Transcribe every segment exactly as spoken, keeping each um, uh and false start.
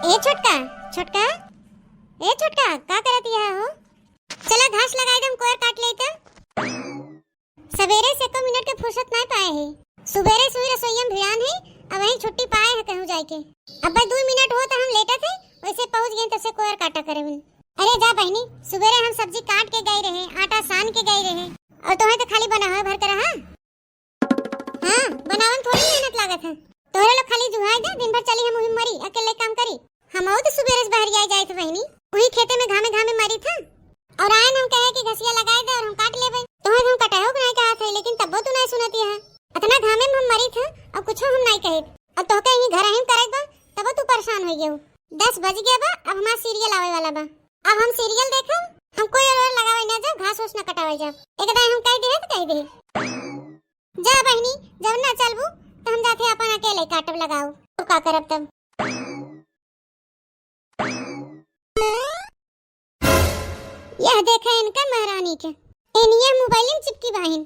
ए छोटका, छोटका, ए छोटका, का करत यहा हो? चला घास लगाई दे, हम कोयर काट लेई त। सबेरे से एको मिनट के फुर्सत नाय पाए है। सुबेरे सुई रसोईया में भिड़ान है, अब वहीं छुट्टी पाए है कहूँ जाए के। अब बस दुई मिनट हो त हम लेटत है, वैसे पहुँच गए तब से कोयर काटा करे बिन। अरे जा बहिनी, सुबेरे हम सब्जी काट के गए रहे, आटा सान के गए रहे, और तोहे तो खाली बनावे भर के रहा। हाँ, बनावन थोड़ी मेहनत लागत है। तोहरे लोग खाली जुहाई दे, दिन भर चली हम उही मरी, अकेले काम करी। हम तो सुबेरे से बहरिया जाए थे बहिनी, उही खेते में घामे घामे मरी था। और आयन हम कहे कि घसिया लगाए दे और हम काट लेबे। तोहे हम कटायो के नहीं कहा थे, लेकिन तब्बो तू नहीं सुनती है। इतना घामे में हम मरी था और कुछ हम नहीं कहे। और तोहके यही घर ही करे बा, तब तू परेशान हो गयो। दस बज गया बा, अब हमार सीरियल आवे वाला बा। अब हम सीरियल देखब, हम कोयर ओयर लगावे ना जाब, घास ओस ना कटावे जाब। एक दाई हम कह दे तो कह दे। जा बहिनी, जब ना चलबू, तो हम जाके अपन अकेले काटब लगाओ। तो का करब तब? यह देखे इनका महारानी के, एनिया मोबाइल में चिपकी बाहिन।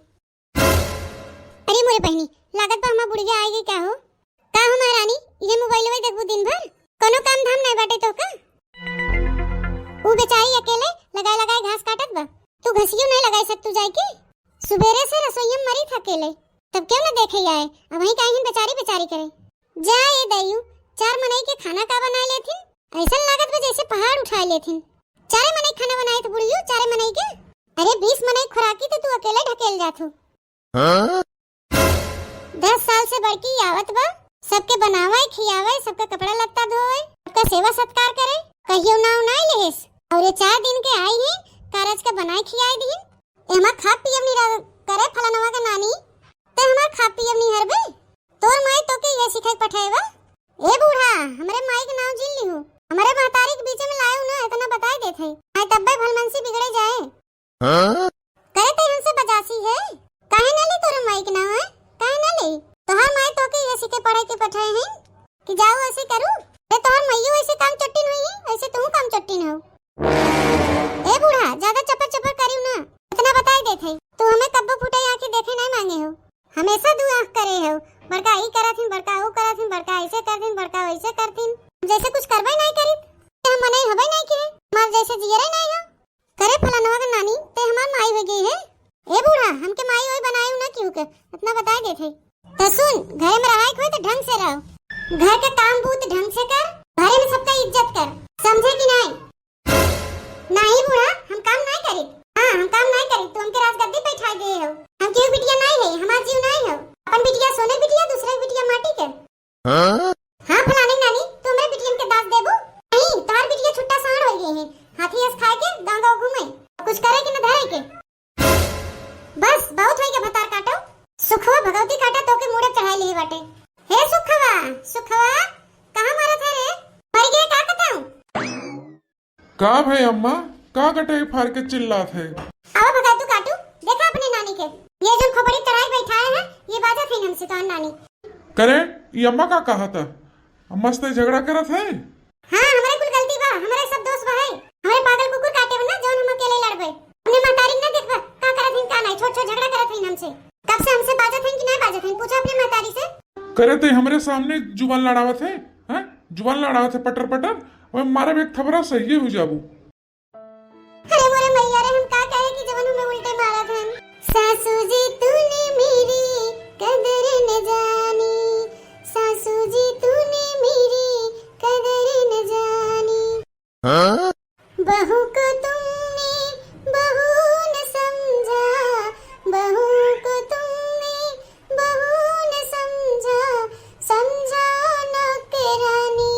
अरे मोरे बहिनी, लागत बा हमार बुढ़िया आई गई का हो? का हो महारानी, ये मोबाइलवा देखबू दिन भर? कोनो काम धाम नहीं बाटे तो का? ऊ बेचारी अकेले लगाए लगाए घास काटत बा, तू घसियो नहीं लगाई सकतू जाए के? सुबेरे से रसोईया में मरी था अकेले, तब क्यों ना देखे आए, अब वहीं काहे बेचारी बेचारी करे। जा ए दयू, चार मनई के खाना का बनाए लेथिन, ऐसन लागत बा जैसे पहाड़ उठाए लेथिन। चारे मनई खाना बनाए थे बुढ़ियो, चारे मनई के। अरे बीस मनई खुराकी तो तू अकेले ढकेल जात हो। हाँ? दस साल से बड़की आवत बा, सबके बनावे, खियावे, सबका कपड़ा लत्ता धोवे, सबका सेवा सत्कार करे, कहियो नाव ना लेहेस। और ये चार दिन के आई है, कारज का बनाए खियाए दीन। ए हमार खाब पियब नहीं रह-, करे फलनवा के नानी, ते हमार खाब पियब नहीं हरबे। तोर माई तोके ये सिखाई पठाए बा। ए बूढ़ा, हमरे माई के नाव जिन लिहू, हमरे महतारी के बीच में लायू ना, इतना बताई देत है, आई तब्बे भलमनसी बिगड़े जाए। हाँ? करे ते हमसे बजासी है? काहे ना ली तोरे माई के नाव है? काहे ना ली? तोहार माई तोके ये सीखे पढ़े के पठाए हैं कि जाओ ऐसे करू? अरे तोहार माइयो ऐसे काम चट्टिन हुई है, ऐसे तू काम चट्टिन हो। ए बूढ़ा, ज्यादा चपर चपर करियो ना, इतना बताई देत है। तू हमें कब्बो फुटाई आँखी देखे नहीं मांगे हो, हमेशा दू आँख करे हो, बड़का ई करत हिन, बड़का ऊ करत हिन, बड़का ऐसे करथिन, बड़का वैसे करथिन, जैसे कुछ करबे नहीं करित, हम मनई हबे नहीं के, हमार जैसे जियरे नहीं हो। करे फलानवा के नानी, ते हमार माई हो गई है। ए बूढ़ा, हमके माई ओई बनायू ना केहू के, इतना बताई देत है। त सुन, घरे में रहाई के होई त ढंग से रहो, घर के काम बूत ढंग से कर, घरे में सबका इज्जत कर, समझे कि नहीं? नहीं बूढ़ा, हम काम नहीं करित। हाँ, हम काम नहीं करित, तू हमके राजगद्दी पे बैठा गए हो। हम केहू बिटिया नहीं है, हमार जीव नहीं हो। अपन बिटिया सोने बिटिया, दूसरे बिटिया माटी के। हाँ? हाँ, फलानी नानी, तू हमरे बिटियन के दास देबू? नहीं, तोहार बिटिया छुट्टा साँड़ हो गई है। हाथी अस खाए के, गाँव गाँव घूमे। कुछ करे के न धरे के। बस, बहुत होई गया भतार काटो। सुखवा भगवती काटा तोके मूड़े चढ़ाई लिहे बाटे। हे सुखवा, सुखवा, कहाँ मारत है रे? मर गए का कताऊ? का भई अम्मा, का गटई फार के चिल्लात है? आवा भगातू काटू, देखा अपने नानी के। ये जौन खोपड़ी तराई बैठाए है, ये बाजत है हमसे तोहार नानी। करे, ई अम्मा का कहत है? अम्मा से झगड़ा करत है? हाँ, हमरे कुल गलती बा, हमरे सब दोष बा है। हमरे पागल कुकुर काटे बा ना, जौन हम अकेले लड़बे। अपने महतारी ना देखबा, का करत हईन, का नहीं, छोट छोट झगड़ा करत हईन हमसे। कब से हमसे बाजत हईन कि नहीं बाजत हईन, पूछा अपने महतारी से। करे ते हमरे सामने जुबान लड़ावत है, हैं? जुबान लड़ावत है पटर पटर, वह मारे में एक थपरा सही हो जाबू। अरे मोरे मैया रे, हम का कहे कि जवन हमें उल्टे मारत हन। सासू जी तूने मेरी कदर न जानी, सासू जी तूने मेरी कदर न जानी। हाँ? बहू को तुमने बहू न समझा, बहू को तुमने बहू न समझा, समझा नौकरानी।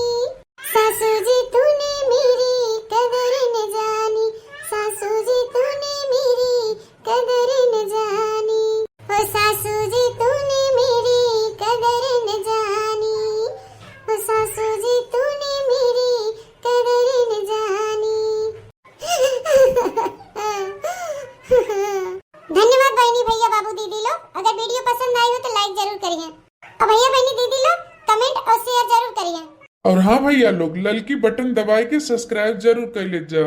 सासू जी तूने मेरी कदर न जानी, सासू जी तूने मेरी कदर न जानी। ओ सासू जी तूने मेरी कदर न जानी, ओ सासू जी तूने मेरी कदर न जानी। धन्यवाद बहनी, भैया, बाबू, दीदी लोग। अगर video पसंद आई हो तो like जरूर करिए। और भैया, बहनी, दीदी लोग comment और share जरूर करिए। और हाँ भैया लोग, ललकी button दबाए के subscribe जरूर कर ले जा।